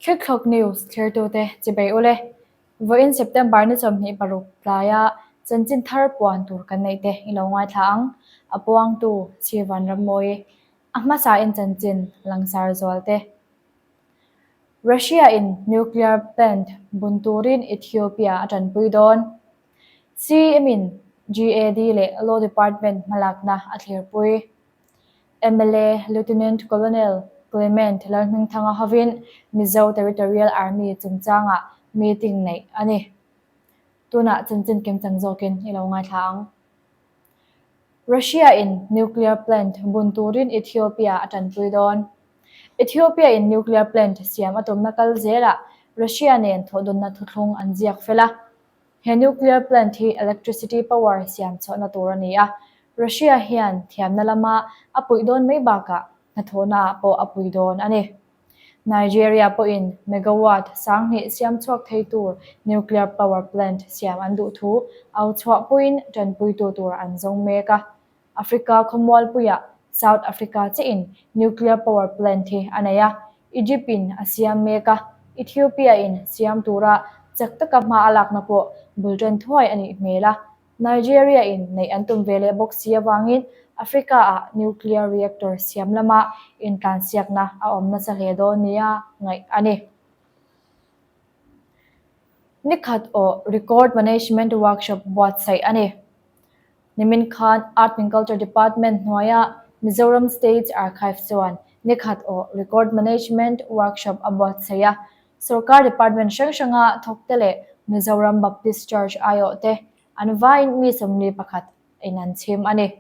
Thlikthlawk News thlirtute chibei ule. Vawiin September ni 26 tlaia chanchin thar puan tur kan neih te i lo ngaithla ang. A puangtu Sir Vanrammawi, a hmasain chanchin langsar zual te. Russia-in nuclear plant bun turin Ethiopia a tanpui dawn. CM-in GAD leh Law Department hmalakna a thlirpui. Mla Lieutenant Colonel Clement Lalhmingthanga hovin Mizo Territorial Army chungchangah meeting neih a ni. Tunah chanchin kimchang zawkin i lo ngaithla ang. Russia-in nuclear plant bun turin Ethiopia a tanpui dawn. Ethiopia-in nuclear plant siam a tumna kal zelah Russia nen thawhdawnna thuthlung an ziak fel a. He nuclear plant hi electricity power siam chhuahna tur a ni a, Russia hian thiamna lama a puih dawn mai bakah hnathawhnaah pawh a pui dawn a ni. Nigeria pawhin megawatt 2000 siam chhuak thei tur nuclear power plant siam an duh thu au chhuah puiin tanpuitu tur an zawng mek a. Africa khawmualpuiah South Africa chiahin nuclear power plant hi a nei a, Egypt-in a siam mek a, Ethiopia-in siam tura chak taka hma a lakna pawh bul tan thuai a nih hmel a, Nigeria-in neih an tum ve leh bawk si avangin Africa-ah nuclear reactor siam lama intlansiakna a awm nasa hle dawn nia ngaih a ni. Nikhat aw Record Management Workshop buatsaih a ni. Nimin khan Art and Culture Department hnuaia Mizoram State Archive chuan nikhat aw Record Management Workshop a buatsaih a, sorkar department hrang hranga thawkte leh Mizoram Baptist Church aiawhte an vaiin mi 41 in an chhim a ni.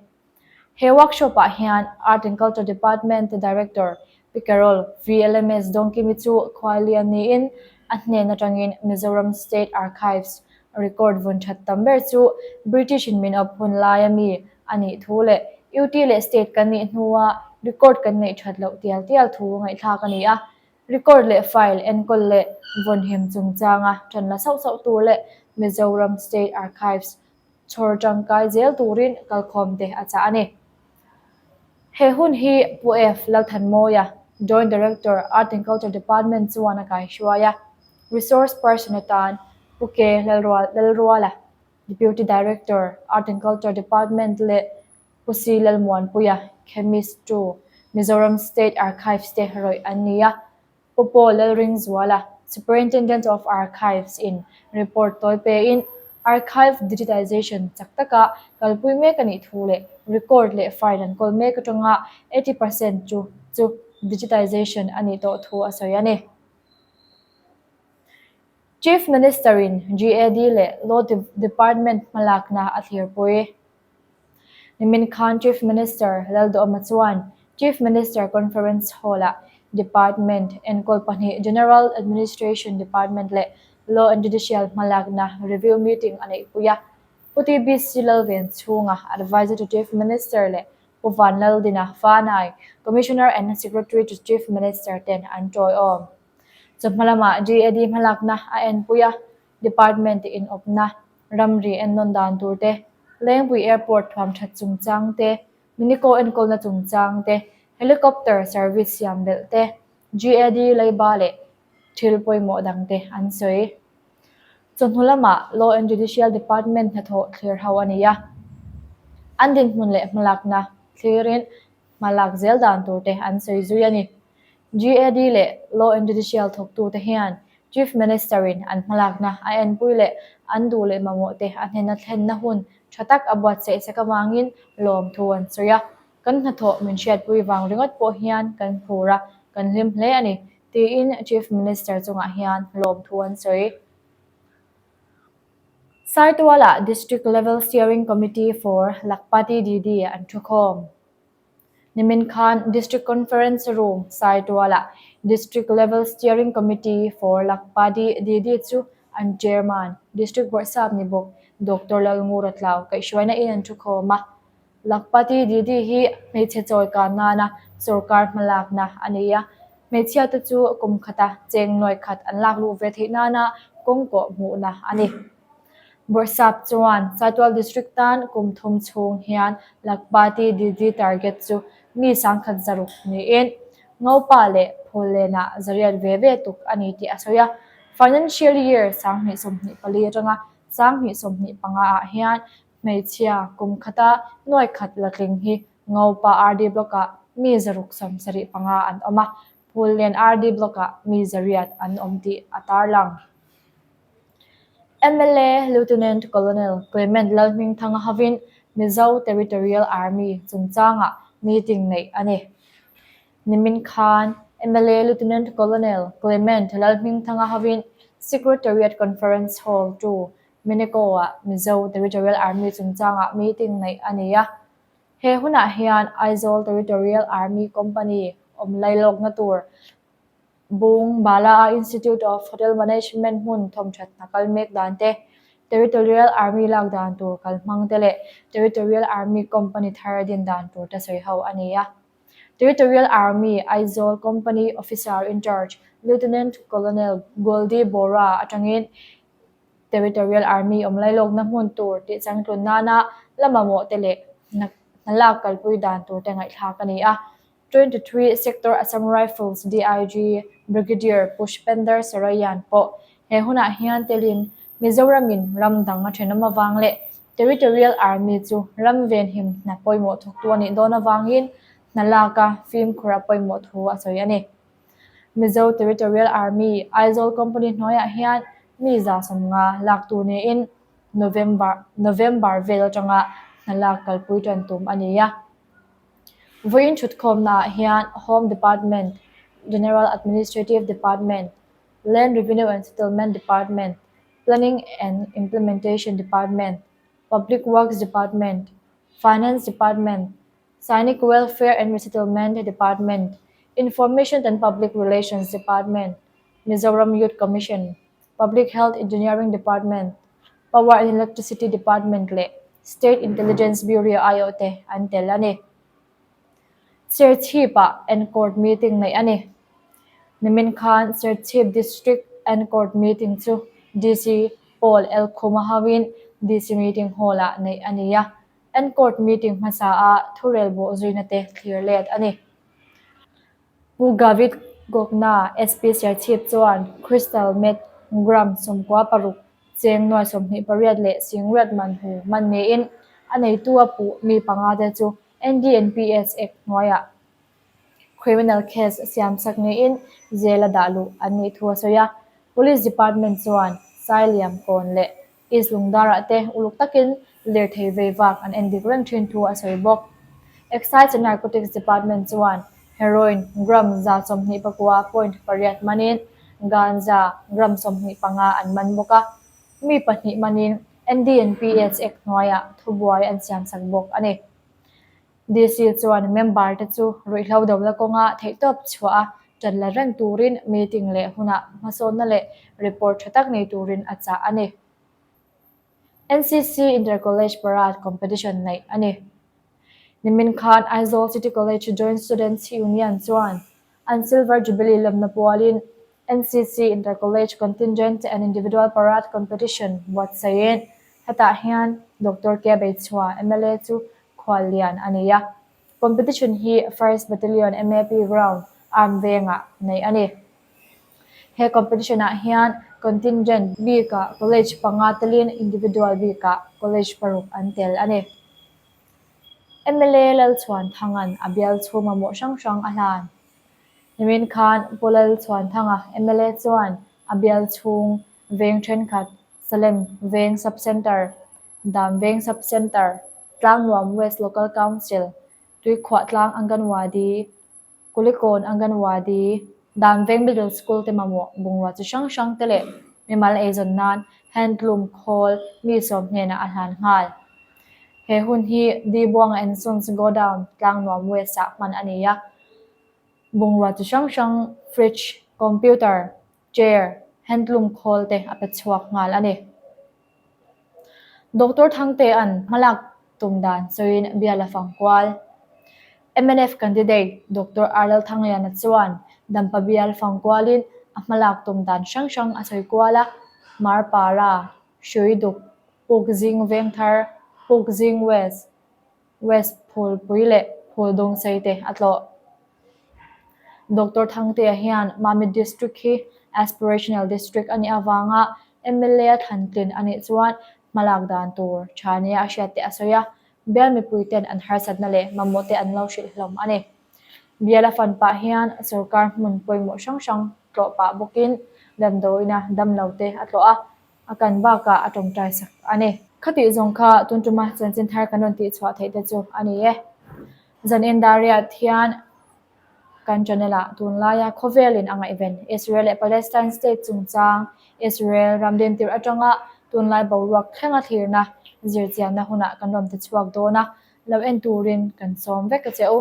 He workshop-ah hian Art and Culture Department Director Pi Carol VLMS Dawngkimi chu khuailian niin a hnen atangin Mizoram State Archives record vawn that tam ber chu British in min awp hun laia mi a nih thu leh UT leh State kan nih hnua record kan neih that loh tial tial thu ngaihthlak a ni a. Record leh file enkawl leh vawnhim chungchanga tan la sauh sauh tur leh Mizoram State Archives chhawr tangkai zel turin kalkhawmte a chah a ni. He hun hi Pu F. Lalthanmawia, Joint Director, Art and Culture Department chuan a kaihruai a. Resource person atan Pu K. Lalruala, Deputy Director, Art and Culture Department leh Pu C. Lalmuanpuia, Chemist ii, Mizoram State Archives te rawih an ni a. Pu Paul Lalringzuala, Superintendent of Archives in report tawi pein Archive Digitization chak taka kalpui mek a nih thu leh record leh file an kawl mek atanga 80% chu chu digitization a nih tawh thu a sawi a ni. Chief Minister-in GAD leh Law Department hmalakna a thlirpui. Nimin khan Chief Minister Lalduhawma chuan Chief Minister Conference Hall-ah Department enkawl pahnih General Administration Department leh Law and Judicial hmalakna review meeting a neihpui a. Pu TBC Lalven chhunga Adviser to Chief Minister leh Pu Vanlaldina Fanai, Commissioner and Secretary to Chief Minister ten an tawiawm. Chawhma lamah GAD hmalakna a enpui a, Department inawpna ramri ennawn dan tur te, Lengpui Airport thuam that chungchang te, Minico enkawlna chungchang te, Helicopter service siam belh te, GAD leiba leh thil pawimawh dang te an sawi. Chawhnu lamah Law and Judicial Department hnathawh thlir ho a ni a, an dinhmun leh hmalakna thlirin hmalak zel dan tur te an sawi zui a ni. GAD leh Law and Judicial thawktute hian Chief Minister-in an hmalakna a enpui leh an duh leh mamawh te a hnena thlenna hun tha tak a buatsaih sak avangin lawmthu an sawi a. Kan hnathawh min hriatpui vang ringawt pawh hian kan phur a, kan hlim hle a ni, tiin Chief Minister chungah hian lawmthu an sawi. Saitualah District Level Steering Committee for Lakhpati Didi an thukhawm. Nimin khan District Conference Room, Saitualah District Level Steering Committee for Lakhpati Didi chu an Chairman, District Bawrhsap ni bawk Doctor Lalngura Tlau kaihhruaina in an thukhawm a. Lakhpati Didi hi hmeichhe chawi kan nana sorkar hmalakna a ni a, hmeichhiate chu kum khata cheng nuai khat an lak luh ve theih nana kawng kawh hmuhna a ni. Bawrhsap chuan Saitual District tan kum thum chhung hian Lakhpati Didi target chu mi 10,600 niin Ngopa leh Phullen-ah 800 ve ve tuk a ni tih a sawi a. Financial Year 2024 atanga 2025 ah hian hmeichhia kum khata nuai khat la tling hi Ngopa RD Block-ah mi 675 an awm a, Phullen RD Block-ah mi 800 an awm tih a tarlang. Mla Lieutenant Colonel Clement Lalhmingthanga hovin Mizo Territorial Army chungchangah meeting neih a ni. Nimin khan mla Lieutenant Colonel Clement Lalhmingthanga hovin Secretariat Conference Hall 2, Meneko-ah Mizo Territorial Army chungchangah meeting neih a ni a. He hunah hian Aizawl Territorial Army Company awm lailawkna tur Bung, Bala-a Institute of Hotel Management hmun thawmthat hna kal mek dan te, Territorial Army lak dan tur kal hmang te leh Territorial Army Company thar din dan tur te sawi ho a ni a. Territorial Army Aizawl Company Officer in Charge Lieutenant Colonel Goldie Bora atangin Territorial Army awm lailawkna hmun tur tih changtlun nana la mamawh te leh hna lak kalpui dan tur te ngaihthlak a ni a. 23 Sector Assam Rifles DIG Brigadier Pushpender Saraiyan pawh he hunah hian telin Mizoramin ram dang a thenawm avang leh Territorial Army chu ram venhim hna pawimawh thawktu a nih dawn avangin hna laka fimkhur a pawimawh thu a sawi a ni. Mizo Territorial Army Aizawl Company hnuaiah hian mi 150 lak tur niin November November vel atanga hna lak kalpui tan tum a ni a. Vawiin thutkhawmnaah hian Home Department, General Administrative Department, Land Revenue and Settlement Department, Planning and Implementation Department, Public Works Department, Finance Department, Sainik Welfare and Resettlement Department, Information and Public Relations Department, Mizoram Youth Commission, Public Health Engineering Department, Power and Electricity Department leh State Intelligence Bureau aiawh te an tel a ni. Serchhip-ah N-Court meeting neih a ni. Nimin khan Serchhip District N-Court meeting chu DC Paul L. Khuma hoin DC Meeting Hall-ah neih a ni a. N-Court meeting hmasa a thurel bawh zuina te thlir let a ni. Pu Gavit Gogna, SP Serchhip chuan Crystal Meth gram 16 cheng nuai 28 leh singriat man hu hman niin a neitu a puh mi panga te chu NDNPS Act hnuaiah criminal case siamsak niin jail a dah luh an nih thu a sawi a. Police Department chuan Sailiam Kawn leh East Lungdarah te uluk takin lirthei vei vak an en dik reng thin thu a sawi bawk. Excise and Narcotics Department chuan heroin gram 129.8 manin ganja gram 25 an man bawk a, mi pahnih manin NDNPS Act hnuaiah thubuai an siamsak bawk a ni. DC chuan member te chu ruihhlo dawlna kawnga theihtawp chhuah a ṭan la reng turin meeting leh hunah hmasawnna leh report ṭha tak nei turin a chah a ni. NCC Inter-College Parade Competition neih a ni. Nimin khan Aizawl City College Joint Students Union chuan an Silver Jubilee lamna pualin NCC Inter-College Contingent and Individual Parade Competition buatsaihin hetah hian Doctor K Beichhua, mla chu khual lian a nei a. Competition hi First Battalion MAP Ground, Arm Vengah neih a ni. He competition-ah hian contingent bikah college panga telin individual bikah college paruk an tel a ni. Mla Lalchhuanthanga'n a bial chhung mamawh hrang hrang a hlan. Nimin khan Pu Lalchhuanthanga mla chuan a bial chhung veng thenkhat Salem Veng Sub-Centre, Dam Veng Sub-Centre, Tlangnuam West Local Council, Tuikhuah Tlang Anganwadi, Kulikawn Anganwadi, Dam Veng Middle School te mamawh bungrua chi hrang hrang te leh mimal eizawn nan handloom khawl mi sawm hnenah a hlan nghal. He hun hi Dibuanga and Sons Godown, Tlangnuam West-ah hman a ni a. Bungrua chi hrang hrang fridge, computer, chair, handloom khawl te a pe chhuak nghal a ni. Doctor Thangtea'n hmalak tum dan sawiin bia la fang kual. Mnf candidate Doctor Arlal Thangliana chuan Dampa bial fang kualin a hmalak tum dan hrang hrang a sawi kual a, Marpara, Hruiduk, Pukzing Vengthar, Pukzing West, West Phulpui leh Phuldungsei te a tlawh. Doctor Thangtea hian Mamit District hi Aspirational District a nih avanga mla a thlan tlin a nih chuan hmalak dan tur tha nia a hriat te a sawi a, bial mipuiten an harsatna leh mamawh te an lo hrilh hlawm a ni. Bial a fan pah hian sorkar hmun pawimawh hrang hrang tlawh pah bawkin damdawiina damlo te a tlawh a, a kan bakah a tawngtai sak a ni. Khatih zawng kha tun tuma chanchin thar kan rawn tihchhuah theih te chu a ni e. Zan Indariat hian kan channel ah tunlaia khawvelin a ngaihven Israel leh Palestine state chungchang Israel ram dintir atanga tunlai boruak thlenga thlirna zirchianna hunah kan rawn ti chhuak dawn a, lo en turin kan sawm vek a che u.